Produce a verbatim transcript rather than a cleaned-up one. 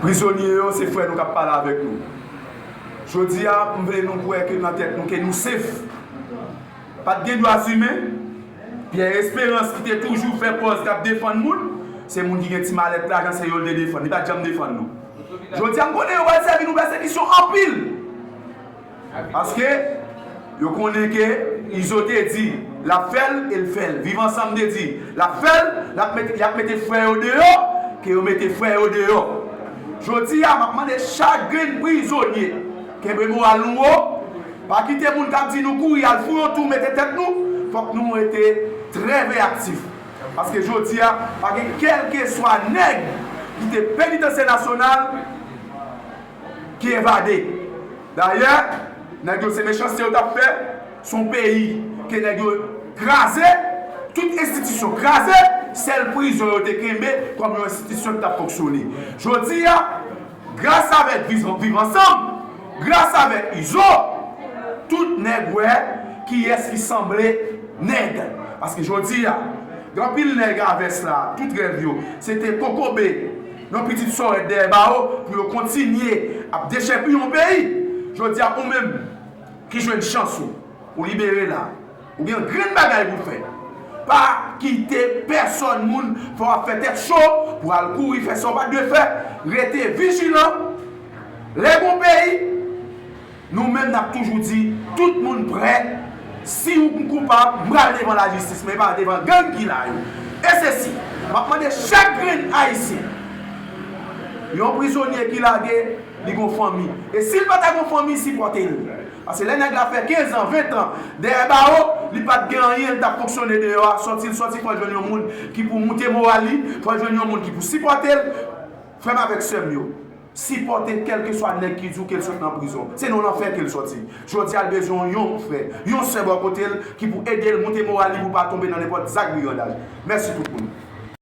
Prizonye yo, se frè nou k ap pale avèk nou. Jodi a, m vle nou kwè ke nan tèt nou ke nou sef. Pa t gen dwa imen. Pierre Espérance ki te toujou fè pòz k ap defann moun, se moun ki gen ti malèt lajan, se yo l te defann. Li pa t janm defann nou. Jodi a, m konnen yo pral sèvi nou pèsekisyon anpil. Paske yo konnen ke Izo te di l ap fè l e l fè l. Viv Ansanm te di l ap fè l, l ap mete, y ap mete frè yo deyò, ke yo mete frè yo deyò. Jodi a, m ap mande chak grenn prizonye, kenbe moral nou wo, pa kite moun k ap di nou kouri al fou yon tou mete tèt nou, fòk nou rete trè veyaktif. Paske jodi a, pa gen kèlkeswa nèg ki te penitansye nasyonal ki evade. Dayè, nèg yo se mechanste yo t ap fè, se yon peyi ke nèg yo kraze, tout enstitisyon kraze, sèl prizon yo te kenbe kòm yon enstitisyon ki t ap fonksyone. Jodi a, gras avèk Viv Ansanm, gras avèk Izo, tout nèg wè kiyès ki sanble nèg. Paske jodi a, gen anpil nèg a vès la, tout rèv yo, se te kokobe yon pitit sòrèt dèyè bawo pou yo kontinye ap dechèpiye yon peyi. Jodi a, ou menm ki jwenn chans ou, ou libere la, ou gen yon grenn bagay pou fè. Pa kite pèsòn moun fè w ap fè tèt cho pou al kouri fè sa w pa t dwe fè. Rete vijilan. Lè gon peyi, nou menm n ap toujou di, tout moun prè. Si ou koupab, m pral devan lajistis, men pa devan gang ki la yo. E se si, m ap mande chak grenn Ayisyen, yon prizonye ki lage, li gon fanmi. E si l pa ta gon fanmi, sipòte l. Paske lè nèg la fè kenz an, ven tan dèyè bawo, li pa t gen anyen, li t ap fonksyone deyò a, sòti l sòti, fò l jwenn yon moun ki pou moute moral li, fò l jwenn yon moun ki pou sipòte l. Frè m avèk sè m yo, sipòte kèlkeswa nèg ki di w ke l sot nan prizon. Se nan lanfè ke l sòti. Jodi a, l bezwen yon frè, yon sè bò kote l ki pou ede l moute moral li pou l pa tonbe nan nenpòt zak brigandaj. Mèsi tout moun.